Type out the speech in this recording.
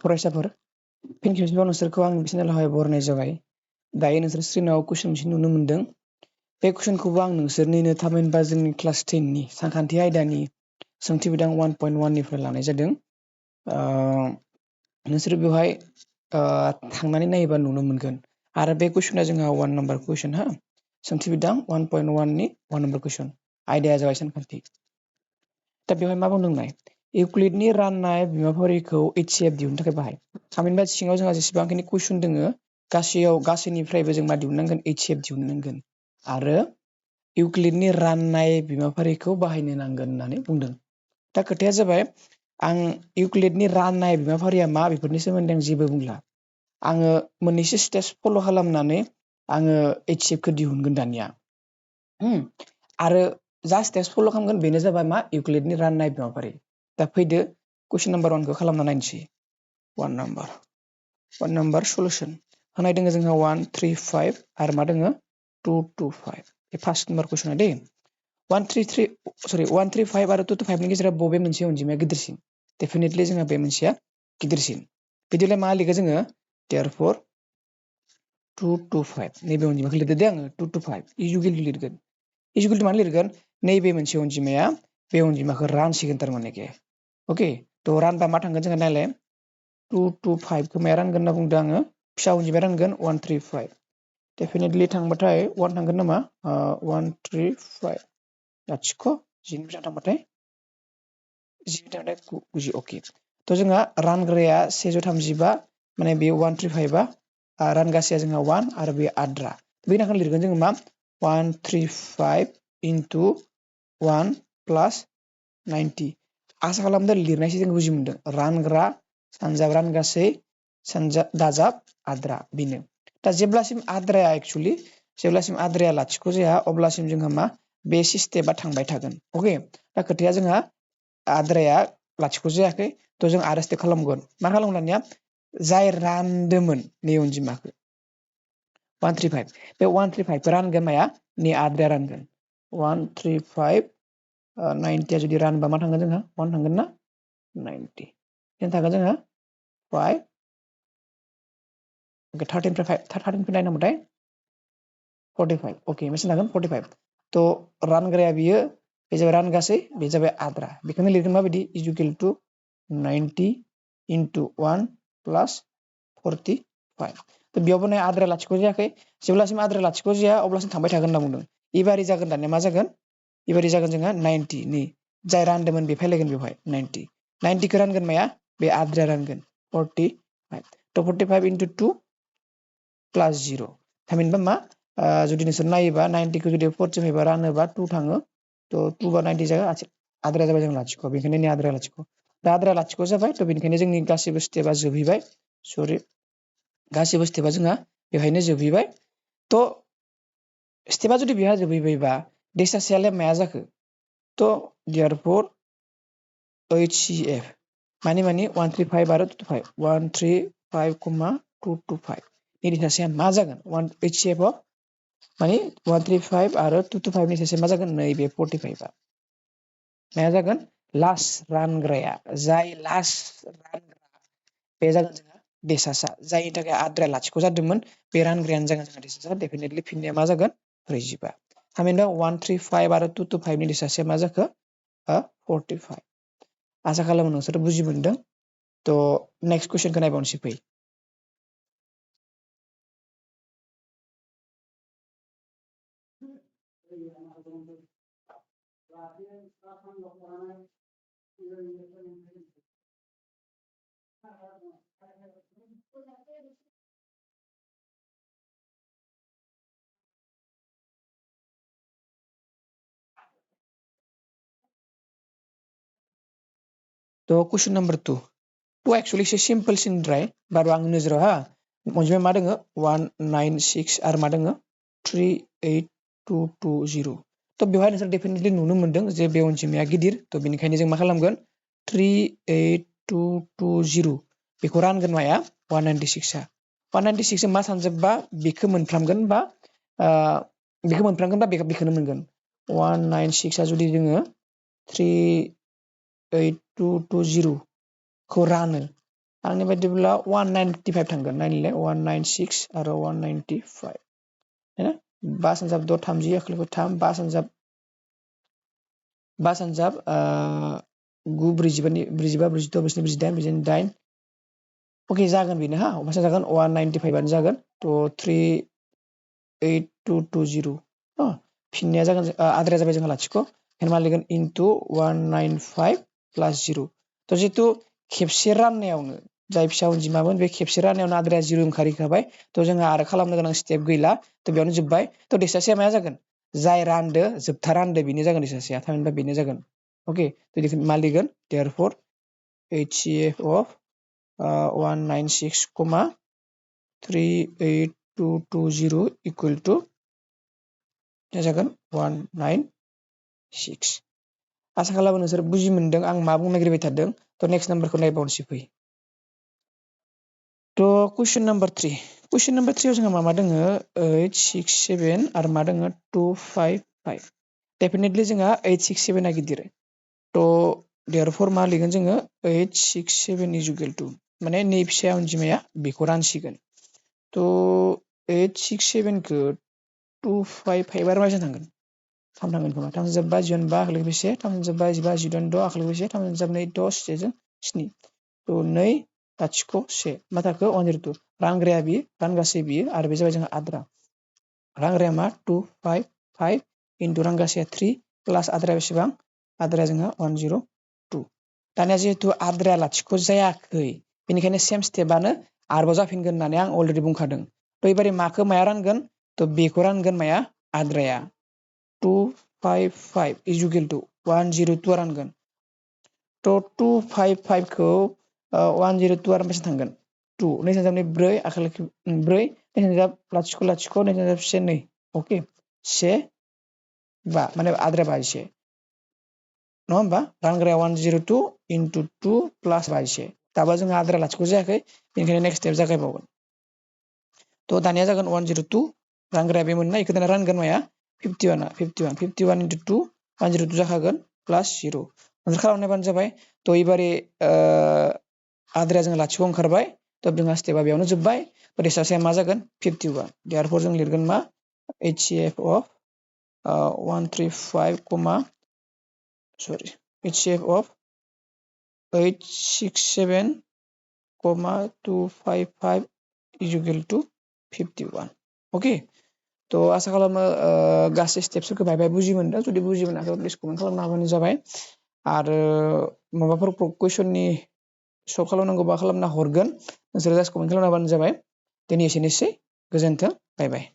फरायसाफोर फिन खेबसेबाव नोंसोरखौ आंनि बे चेनेलावहाय बरायनाय जाबाय। दायो नोंसोर स्क्रिनाव कुइसन मोनसे नुनो मोनदों। बे कुइसनखौबो आं नोंसोरनिनो थामहिनबा जोंनि क्लास 10 नि सानखान्थि आयदानि सोंथि बिदां 1.1 निफ्राय लानाय जादों। नोंसोर बेवहाय थांनानै नायोबा नुनो मोनगोन। आरो बे कुइसना जोंहा 1 नाम्बार कुइसन हा सोंथि बिदां 1.1 नि 1 नाम्बार कुइसन आयदाया जाबाय सानखान्थि। दा बेवहाय मा बुंदों नाय इउक्लिडनि राननाय बिमाफारिखौ HCF दिहुननो थाखाय बाहाय। थामहिनबा सिङाव जोंहा जेसेबांखिनि कुइसन दोङो गासैनिफ्रायबो जों मा दिहुननांगोन HCF दिहुननांगोन आरो इउक्लिडनि राननाय बिमाफारिखौ बाहायनो नांगोन होननानै बुंदों। दा खोथाया जाबाय आं इउक्लिडनि राननाय बिमाफारिया मा बेफोरनि सोमोन्दै आं जेबो बुंला। आङो मोननैसो स्टेप्स फल' खालामनानै आङो HCF खौ दिहुनगोन दानिया। आरो जा स्टेप्स फल' खालामगोन बेनो जाबाय मा इउक्लिडनि राननाय बिमाफारि। दा फैदो कुइसन नाम्बार 1 खौ खालामना नायनोसै। 1 नाम्बार सलुशन होनाय दोङो जोंहा 1 3 5 आरो मा दोङो 2 2 5 बे फार्स्ट नाम्बार कुइसना दै 1 3 5 आरो 2 2 5 नि गेजेराव बबे मोनसे अनजिमाया गिदिरसिन? डेफिनेटलि जोंहा बे मोनसेया गिदिरसिन। बिदिब्ला मा लिरगोन जोङो therefore 2 2 5 नैबे अनजिमाखौ लिरदो दे आङो 2 2 5 इजुकेल लिरगोन। इजुकेल माने लिरगोन नैबे मोनसे अनजिमाया बे अनजिमाखौ रानसिगोन थारमाने के अके थ' रानबा मा थांगोन जोंहा नायलाय 2 2 5 खौ माया रानगोन होनना बुंदों आङो फिसा अनजिमाया रानगोन 1 3 5 डेफिनेटलि थांबाथाय 1 थांगोन नामा 1 3 5 लाथिख' 10 थांबाथाय 90 अके थ' जोंहा रानग्राया 135 माने बे 1 3 5 आ रानगासेया जोंहा 1 आरो बे आद्रा बे नाखौ लिरगोन जोङो मा 1 3 5 into 1 plus 90 आसा खालामदों लिरनायसो जों बुजि मोनदों रानग्रा सानजाब रानगासै दाजाब आद्रा बेनो। दा जेब्लासिम आद्राया जेब्लासिम आद्राया लाथिख' जाया अब्लासिम जोंहा मा बे सिस्टेमा थांबाय थागोन। अके दा खोथाया जोंहा आद्राया लाथिख' जायाखै थ' जों आरो स्टेप खालामगोन। मा खालामगोन दानिया जाय रानदोंमोन नै अनजिमाखौ 1 3 5 बे 1 3 5 रानगोन माया नै आद्राया रानगोन 1 3 5 90 जुदि रानबा मा थांगोन जोंहा 1 थांगोन ना 90 10 थागोन जोंहा 5 ओके 13 निफ्राय नायनांबाथाय 45 अके बेसे थागोन 45 थ' रानग्राया बियो बे जाबाय रानगासै बे जाबाय आद्रा बेखौनो लिरगोन माबायदि इजुकेल टु 90 into 1 plus 45 थ' बेयावबो नाय आद्राया लाथिख' जायाखै जेब्लासिम आद्राया लाथिख' जाया अब्लासिम थांबाय थागोन होनना बुंदों। इबारि जागोन दानिया मा जागोन इबारि जागोन जोंहा 90 नि जाय रानदोंमोन बे फैलायगोन बेवहाय 90 खौ रानगोन माया बे आद्राया रानगोन 45 थ' 45 into 2 plus 0 थामहिनबा मा जुदि नोंसोर नायोबा 90 खौ जुदि 45 रानोबा 2 थाङो थ' 2 बा 90 जागोन आद्राया जाबाय जों लाथिख' बेनिखायनो नै आद्राया लाथिख' दा आद्राया लाथिख' जाबाय थ' बेनिखायनो जोंनि गासैबो स्टेपा जोबहैबाय गासैबो स्टेपा जोंहा बेवहायनो जोबहैबाय थ' स्टेपा जुदि बेहा जोबहैबायबा देसासेयालाय माया जाखो थ' therefore HCF माने 1 3 5 आरो 2 2 5 1 3 5, 2 2 5 नि देसासेया मा जागोन HCF आव माने 1 3 5 आरो 2 2 5 नि देसासेया मा जागोन नैबे 45 आ माया जागोन लास्ट रानग्राया जाय लास्ट रानग्रा बे जागोन जोंहा देसासा जायनि थाखाय आद्राया लाथिख' जादोंमोन बे रानग्रायानो जागोन जोंहा देसासा डेफिनेटलि फिननाया मा जागोन 45 थामहिनबा 1 3 5 आरो 2 2 5 नि देसासेया मा जाखो 45 आसा खालामो नोंसोर बुजि मोनदों थ' नेक्स्ट कुइसनखौ नायबावनोसै फै थ' कुइसन नाम्बार 2 एक्चुअली एसे सिम्पल सिनद्राय बारु आं नोजोराव हा अनजिमाया मा दोङो 196 आरो मा दोङो 38220 थ' बेवहाय नोंसोर डेफिनेटलि नुनो मोनदों जे बे अनजिमाया गिदिर थ' बेनिखायनो जों मा खालामगोन 38220 बेखौ रानगोन माया 196 196 मा सानजोबबा बेखौ मोनफ्रामगोन बा बेखौनो मोनगोन 196 आ जुदि जोङो 38220 खौ रानो आंनि बायदिब्ला 1955 थांगोन नायनिलाय 196 आरो 195 हैना 5 सानजाब 6 30 आखोलखौ 3 5 सानजाब 9 45 45 46 47 48 ओके जागोन बेनो हा अबासा जागोन 195 आनो जागोन थ 38220 फिननाया जागोन आद्राया जाबाय जोंहा लाथिख मा लिरगोन इनटु 195 प्लास 0 थ जितु खेबसे राननायावनो जाय फिसा अनजिमामोन बे खेबसे राननायावनो आद्राया 0 ओंखारहैखाबाय थ जोंहा आरो खालामनो गोनां स्टेप गैला थ बेयावनो जोब्बाय थ देसासेया मा जागोन जाय रानदो जोबथा रानदो बेनो जागोन देसासेया थामहिनबा बेनो जागोन ओके थ बेखौ मा लिरगोन देयरफर HCF of 196, 38220 equal to जागोन 196 आसा खालामो नोंसोर बुजि मोनदों आं मा बुंनो नागिरबाय थादों थ नेक्स्ट नाम्बारखौ नायबावनोसै फै थ क्वेश्चन नाम्बार 3 क्वेश्चन नाम्बार 3 आव जोंहा मा दोङो 867 आरो मा दोङो 255 डेफिनेटली जोंहा 867 आ गिदिर थ देयरफर मा लिरगोन जोङो 867 is equal to माने नै फिसा अनजिमाया बेखौ रानसिगोन थ 867 खौ 255 आरो माजों थांगोन 3 थांगोन खोमा 3 जोब 5 जन 5 आखलि बेसे 3 जोब 5 15 जन 6 आखलि बेसे 3 जोब 2 10 7 7 थ 2 लाथिख 1 मा थाखो 102 रानग्राया बियो रानगासे बियो आरो बे जाबाय जोंहा आद्रा रानग्राया मा 255 इनटु रानगासेया 3 प्लास आद्राया बेसेबां आद्राया जोंहा 102 दानिया जेहेतु आद्राया लाथिख जायाखै बेनिखायनो सेम स्टेपआनो आरोबाव जाफिनगोन होननानै आं अलरेडि बुंखादों थ एबारे माखौ माया रानगोन थ बेखौ रानगोन माया आद्राया 255 is equal to 102 रानगोन थ 255 खौ 102 आरो बेसे थांगोन 2 नै सानजाब 4 आखाल 4 नै सानजाब लाथिख लाथिख नै सानजाब 1 2 ओके 1 बा माने आद्राया 22 नङा होमबा रानग्राया 102 into 2 plus 22 दाबा जोंहा आद्रा लाथिख जायाखै बेनिखायनो नेक्स्ट स्टेप जागायबावगोन थ दानिया जागोन 102 रानग्राया बे मोननाय इखौ दाना रानगोन माया 51 into 2 102 जाखागोन प्लास 0 नोंसोर खालामनायबानो जाबाय थ एबारे आद्राया जों लाथिख ओंखारबाय थ जोंहा स्टेपआ बेयावनो जोब्बाय देसासेया मा जागोन 51 देयरफर जों लिरगोन मा HCF of 135, HCF of 867, 255 is equal to 51 okay थ आसा खालामो गासै स्टेप्सफोरखौ बाय बुजि मोनदों जुदि बुजि मोनाखै प्लिज कमेन्ट खालामना होबानो जाबाय आरो माबाफोर क्वेश्चननि सल्भ खालामनांगौबा खालामना हरगोन नोंसोर जास्ट कमेन्ट खालामना होबानो जाबाय दिनै एसेनोसै गोजोन्थों बाय बाय